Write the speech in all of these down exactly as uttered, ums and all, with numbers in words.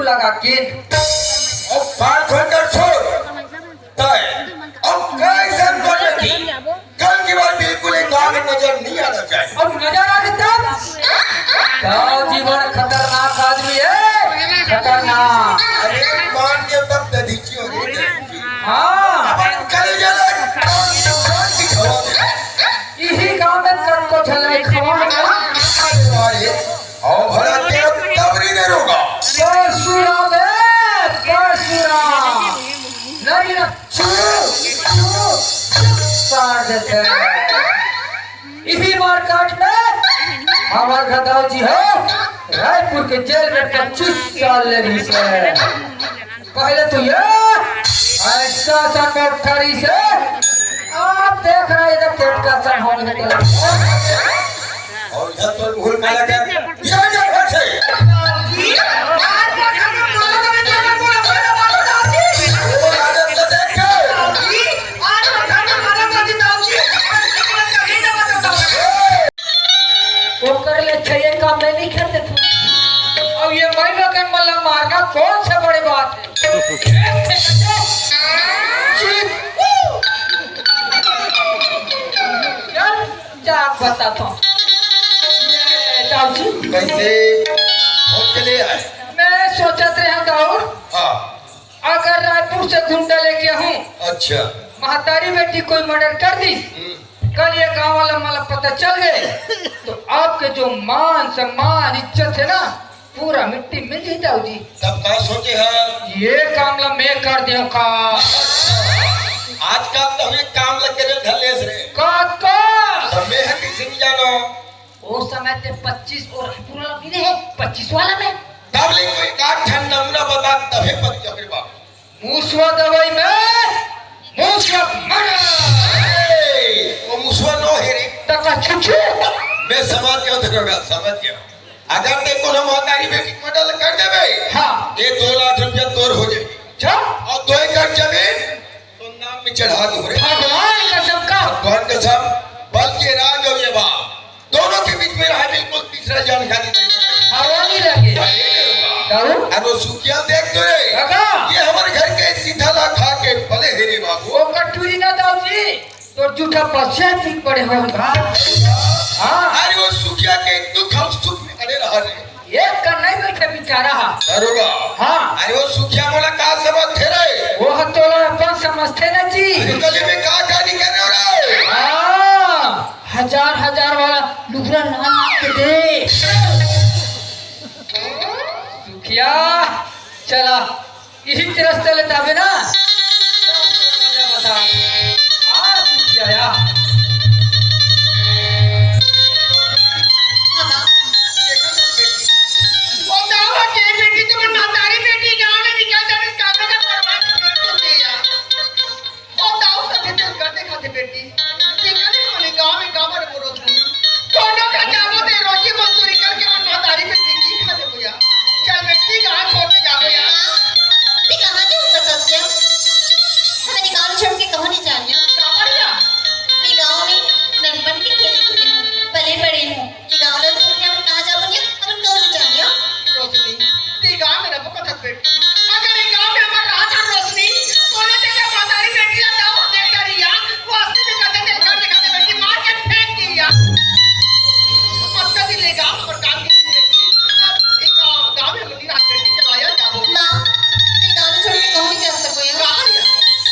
लगा के। अब बात होकर छोड़। तय। अब कैसन कर लेती? कल की बात बिल्कुल एक बार नजर नहीं आना चाहिए। अब नजर आ गई तब? तो जीवन खतरनाक आदमी है, खतरनाक। अरे मान के तब दधीची हो गई। हाँ। अपन कल जले। यही गांव में कल को झलक खवा। अरे वाह रे। अउ भला तेरा तबरी दरोगा। परशुराम है, परशुराम। नहीं ना, चुप, चुप, चुप काट देते हैं। इही मारकाट में हमार गदाऊ जी हो, रायपुर के जेल में पच्चीस साल ले रही से। पहले तो ये ऐसा सा कोठरी से आप देख रहे इधर केट का सन होने के लिए। अउ इधर तो भूल का लगे। ये जा घर से। वो आदत तो देख के। ओकर ले अच्छा ये काम नहीं करते थे। अब ये भाई लोग के मतलब मारना कौन सा बड़ी बात है? चल, जा बता तो। ये ताऊ जी। कैसे? होटल के लिए आए। मैं सोचत रहा ताऊ। हाँ। अगर रायपुर से गुंडा लेके आऊं, अच्छा। महतारी बेटी कोई मर्डर कर दी, हम्म। कल ये गांव वाला मला पता चल गए, तो आपके जो मान सम्मान इज्जत है ना, पूरा मिट्टी मिल जाई ताऊ जी। तब का सोचे है? ये काम ला मैं कर दे का। आजकल तो ये काम ला करे धलेस रे। का, का? तो मैं है किसी नहीं जानो। ओ समय ते पच्चीस और पूरा मिले है, पच्चीस वाला में। तब ले कोई का ठंड नमूना बता, तबे पत्ती ओकरे बाप। मुसवा दवाई में, मुसवा मरा। ए, वो मुसवा नो है रे। तका छुछू। मैं समझ गया तेरा बात, समझ गया। अगर ते कोनो महतारी बेटी के मर्डर कर देबे, हाँ। ये दो लाख रुपया तोर हो जाए। अच्छा। और दो एकड़ जमीन तो नाम में चढ़ा दूं रे। भगवान कसम का। भगवान कसम, बल्कि राज और ये बाप दोनों के बीच में रहा, बिल्कुल तीसरा जानकारी नहीं। हवा नहीं लगे। भाई, ये नहीं होगा। कहूँ? अरे वो सुखिया देख तो रे। काका। ये हमारे घर के सीधा ला खा के पले हे रे बाबू। वो कटुरी ना दाऊ जी, तो जूठा बसिया पी पड़े हो। हाँ। अरे वो सुखिया के दुख हम सुख में अड़े रहा रे। एक का नहीं बैठे बेचारा। दरोगा। हाँ। अरे वो सुखिया मोला का समझते रे? वो ह तोला अपन समझते ना जी। अरे कल में का कहानी कर रहे हो रे? हाँ, हजार हजार वाला लुगरा ना ना के दे। सुखिया, चला। यही रस्ते ले जाबे ना। आ, तू क्या या? बताओ, के बेटी तो महतारी बेटी गाँव में निकल जावे, काका का परवाह नहीं करते यार। बताओ, तभी तो करते खाते बेटी। ठीक है, नहीं बोले, गाँव में गाँव में बोलो। कोनो का जाबो ते रोजी मजदूरी करके अपन महतारी में जिंदगी खा ले भैया। चल बेटी, गाँव छोड़ के जाबो यार। मैं कहाँ जाऊँ ससुर? मैं गाँव छोड़ के कहूँ नहीं जानी। कहाँ पर जा? मैं गाँव में ननपन के खेले कूदे हूँ, पले बड़े हूँ। ये गाँव छोड़ के हम कहाँ जाबो नहीं, हम कहूँ नहीं जानी। रोशनी, ते गाँव में रहो कथक बेटी। अगर ये गाँव में हमारा रहा था रोशनी, तो ना तेरे महतारी बेटी ना जाओ, देख कर यार। वास्ते में कहते थे, घर दिखाते बेटी मार के फेंक दी यार। अब कभी ले गाँव और गाँव की बेटी। अब एक गाँव, गाँव में मुंडी रात बेटी चलाया जाओ। माँ, मैं गाँव छोड़ के कहूँ नहीं जा सको यार। कहाँ यार?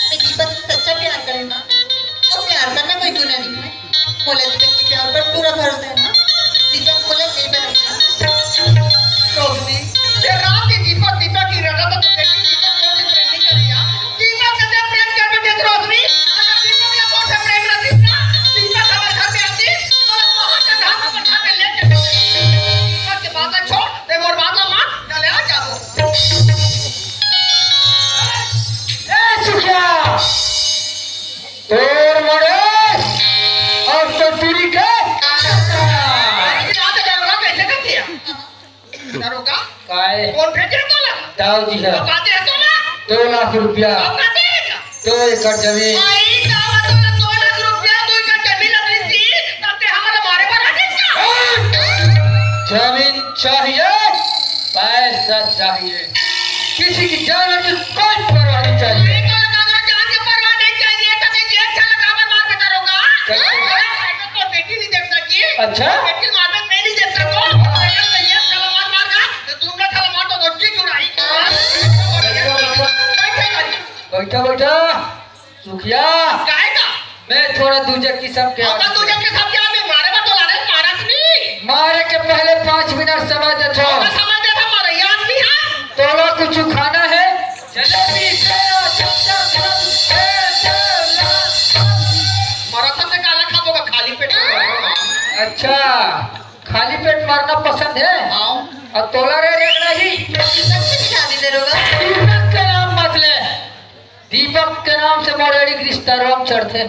मैं दीपक से सच्चा प्यार करूँ ना। अब प्यार करना कोई गुनाह नहीं है। मोला दीपक के प्यार पर पूरा भरोसा है ना। दीपक मोला नहीं बदलना। रोशनी, ये रात के दीपक, दीपक की रटत तो बेटी दीपक को भी प्रेम नहीं करिया। दीपक से जब प्रेम कर बैठे तो रोशनी, अगर दीपक या कौन से प्रेम रहती ना, दीपक हमारे घर में आती, तो बहुत ज्यादा हम अपन घर में ले जाते। दीपक के बात छोड़, ते मोर बात मान, चले आ जाओ। ए, सुखिया! तोर मरे और तो तेरी के। अरे, रात दरोगा कैसे कर दिया? दरोगा? काय? कौन भेजे तोला? दाऊ जी है। तो बातें है तोला? दो लाख रुपया। और बातें है क्या? दो एकड़ जमीन। आई, दावा तोला दो लाख रुपया, दो एकड़ जमीन लगी थी, तब ते हमारे मारे पर आ गए क्या? जमीन चाहिए, पैसा चाहिए। किसी की जान की कोई परवाह नहीं चाहिए। नहीं तो लगा दो, जान की परवाह नहीं चाहिए, तो मैं जेल चला काबर मार के करूंगा? चलो। अरे, तो बेटी नहीं देख सकी। अच्छा। बेटी मार में मैं नहीं देख सकूं। बेटी तो ये चला मार मार का, तो तुम लोग चला मार तो दोस्ती छुड़ाई। बैठा, बैठा। बैठा, बैठा। सुखिया। काहे का? मैं थोड़ा दूजे किस्म के अब आदमी दूजे हूँ। किस्म के आदमी मारे बा तोला रे, मारस नहीं। मारे के पहले पाँच मिनट समय दे थो। अब समय दे था, मारे याद नहीं है। तोला कुछ खाना है? जलेबी, पेड़ा, चमचम, चम, ए, ए, ला, ला। मरा था ते काला खाबो का खाली पेट में? अच्छा, खाली पेट मरना पसंद है? हाँ। और तोला रे रेगना ही? सबसे दिखा दी दरोगा। दीपक के नाम मत ले। दीपक के नाम से मोर एड़ी के रिश्ता रोम चढ़थे।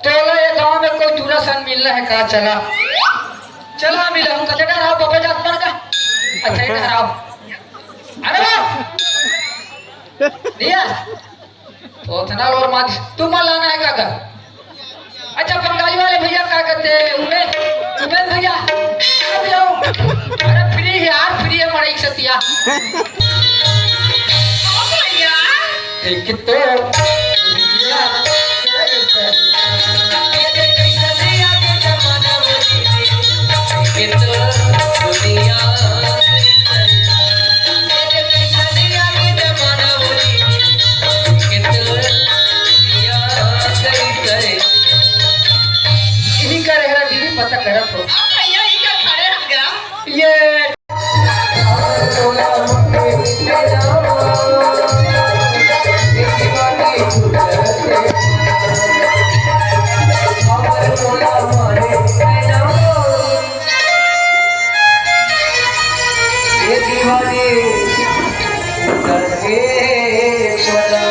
तोला ये गांव में कोई दूरा सन मिलना है का? चला, चला मिला हूँ। कते डर आओ, बाबा जात मर का। अच्छा, ये डर आओ। अरे वाह। दिया। तो उतना और मार, तू मत लाना है काका। अच्छा, बंगाली वाले भैया का कहते हैं? उमेश, उमेश भैया, आ जाओ। अरे, फ्री है यार, फ्री है, मड़ई सतिया। ओ भैया। एक तो यही करे है दीदी, पता करत हो। अब भैया, ये क्या खड़े हो गया? ये ये दीवानी करके पड़ा।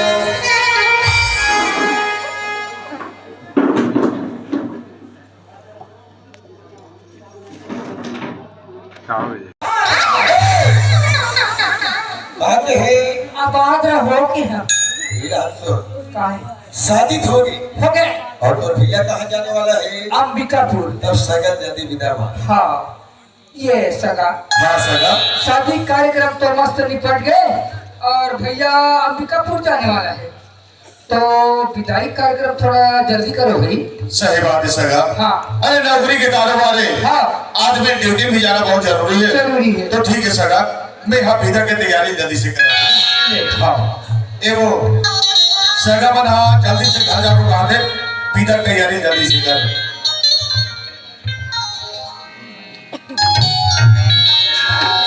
बात है। आबाद रहो कि ना। ये रात को काहे? शादी तो होगी। हो गए। और तो भैया कहाँ जाने वाला है? अंबिकापुर। तब सगा जल्दी विदा हुआ। हाँ, ये सगा। हाँ, सगा। शादी कार्यक्रम तो मस्त निपट गए और भैया अंबिकापुर जाने वाला है, तो विदाई कार्यक्रम थोड़ा जल्दी करो भाई। सही बात है सगा। हाँ। अरे नौकरी के कारोबार है। हाँ। आदमी ड्यूटी भी जाना बहुत जरूरी है। जरूरी है। तो ठीक है सगा, मैं यहाँ विदा के तैयारी जल्दी से करा। हाँ। ए वो सगा मन, हाँ, जल्दी से घर जाको कहा दे, विदा की तैयारी जल्दी से कर।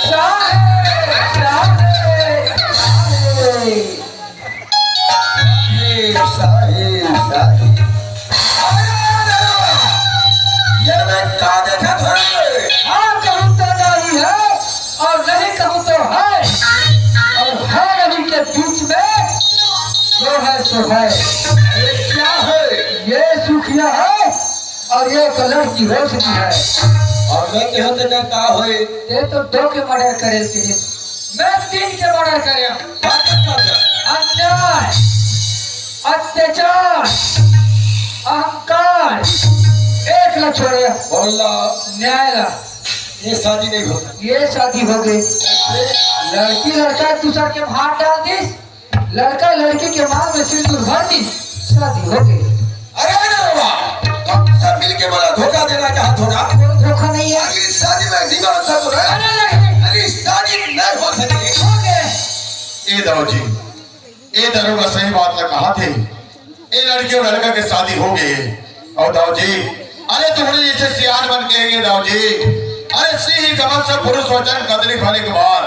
साहे, साहे, साहे। ये साहे, साहे। अरे, अरे, अरे, ये मैं का देखा था रे? हाँ, कहूँ तो नहीं है और नहीं कहूँ तो है, और है नहीं के बीच में जो है सो है। ये क्या है? ये सुखिया है। और ये एक लड़की रोशनी है। और मैं कहूँ तो मैं का होए? ये तो दो के मर्डर करे के है। मैं तीन के मर्डर करे। बात कर, बात कर। अन्याय, अत्याचार, अहंकार, एक ला छोड़े। बोला। न्याय ला। ये शादी नहीं होता। ये शादी हो गई। लड़की लड़का एक दूसर के भार डाल दिस। लड़का लड़की के मांग में सिंदूर भर दी, शादी हो गई। अरे, अरे बाबा, तुम सब मिलके बोला धोखा देना चाहत हो ना? कोई धोखा नहीं है। अरे, इस शादी में नहीं हो सकता है। अरे, नहीं। अरे, इस शादी में नहीं हो सके। हो गए। ए दाऊ जी, ए दरोगा सही बात ला कहा थे। ए लड़की और लड़का के शादी हो गए। और दाऊ जी, अरे तुम्हारे जैसे सियान मन के ये दाऊ जी, अरे सिंह कमल से पुरुष वचन कदरी फल एक बार,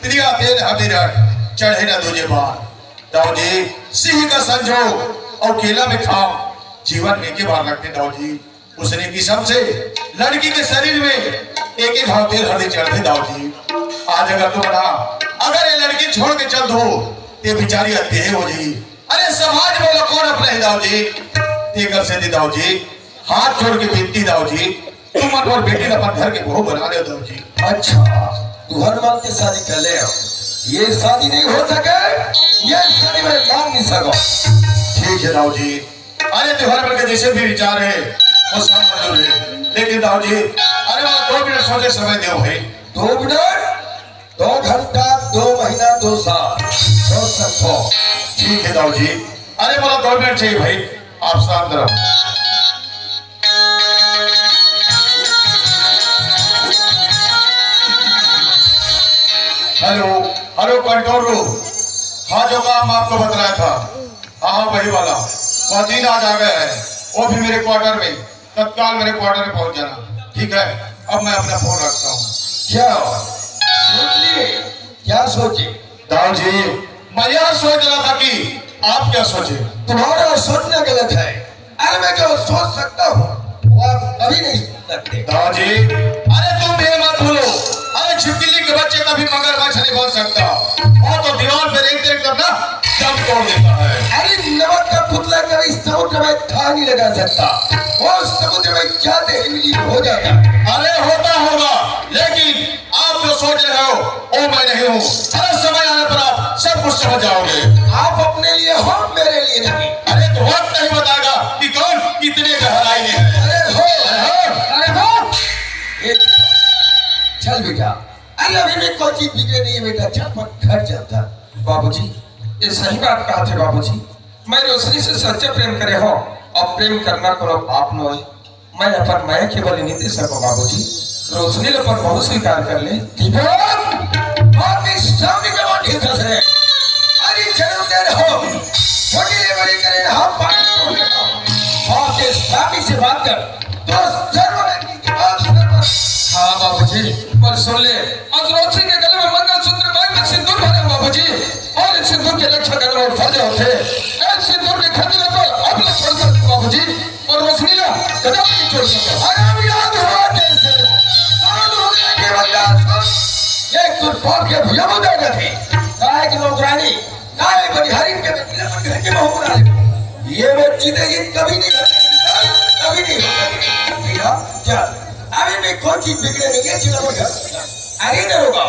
प्रिया तेल हबीरट चढ़े न दूजे बार। दाऊ जी, सिंह का संजोग और केला में खाम जीवन में के बार रखते दाऊ जी। उसने की सबसे लड़की के शरीर में एक एक घाव तेल हल्दी चढ़ते दाऊ जी। आज अगर तुम ना, अगर ये लड़की छोड़ के चल दो, ते बेचारी अधेड़ हो जी। अरे समाज में वो कौन अपने दाऊ जी? तेकर से दी दाऊ जी, हाथ जोड़ के विनती दाऊ जी, तुम अपन बेटी ला अपन घर के बहू बना ले दाऊ जी। अच्छा, तुहर मन के शादी कर ले। ये शादी नहीं हो सके, ये शादी में मान नहीं सको। ठीक है दाऊ जी, अरे तुहर मन के जैसे भी विचार है, वो सब मंजूर है, लेकिन दाऊ जी, अरे वो दो मिनट सोचे समय दो है। दो मिनट? दो घंटा, दो महीना, दो ठीक है दाऊ जी। अरे, बोला, दो मिनट चाहिए भाई, आप शांत रहो। Hello, hello, control room. हाँ, जो काम आपको बतलाया था, हाँ, हाँ, वही वाला। वो तीन आज आ गया है, वो भी मेरे क्वार्टर में। तत्काल मेरे क्वार्टर में पहुंच जाना। ठीक है, अब मैं अपना फोन रखता हूँ। क्या? सोच लिए? क्या सोचे? दाऊ जी, मैं यह सोच रहा था कि आप क्या सोचे। तुम्हारा सोचना गलत है। अरे, मैं जो सोच सकता हूँ, वो आप कभी नहीं सोच सकते। दाऊ जी, अरे, तुम भी मत भूलो। अरे, छिपकली के बच्चे कभी मगरमच्छ नहीं बन सकता। वो तो दीवार पे रेंग रेंग कर ना दम तोड़ देता है। अरे, नमक का पुतला कभी समुद्र में धार नहीं लगा सकता। वो समुद्र में जाते ही विलीन हो जाता है। अरे, होता होगा, लेकिन आप जो सोच रहे हो, वो मैं नहीं हूँ। अरे, समय आने पर आप सब कुछ समझ जाओगे। आप अपने लिए हो, मेरे लिए नहीं। अरे, तो वक्त नहीं बताएगा कि कौन कितने गहराई में है। अरे हो, अरे हो। अरे हो। एक, चल बेटा, अरे, अभी भी कोई चीज बिगड़े नहीं है बेटा, चल पर घर चलता। बाबूजी, ये सही बात कहा थे बाबूजी। मैं रोशनी से सच्चा प्रेम करे हो, अब प्रेम करना कोनो पाप नो है। मैं अपन मया के बलि नहीं दे सको बाबूजी। रोशनी ल अपन बहू स्वीकार कर ले। दीपक, बाप के सामने जबान ठीक से। अरे, जन्म दे रहो, छोटी ले बड़ी करे, हम बाप के सामने से बात कर। तो सर्व हाँ बाबूजी, पर सुन ले, आज रोशनी के गले में मंगलसूत्र, मांग में सिंदूर भरे बाबूजी, और इस सिंदूर के रक्षा करना और फर्ज होते। इस सिंदूर के खंजर पर अब लक्षण कर बाबूजी, और रोशनी ला कदम नहीं छोड़ सकता। अरे, अब याद हुआ कैसे? साधु होने के बंदा, ये कुछ बाप के भुजा बंदा थे। काय की नौकरानी, काय बनिहारी के बेटी ने घर के बहू बना ले। ये वो चीजें ये कभी नहीं घटेगी, कभी नहीं घटेगी। भैया, चल, अभी भी कोई चीज बिगड़े नहीं है, चलो घर। अरे दरोगा,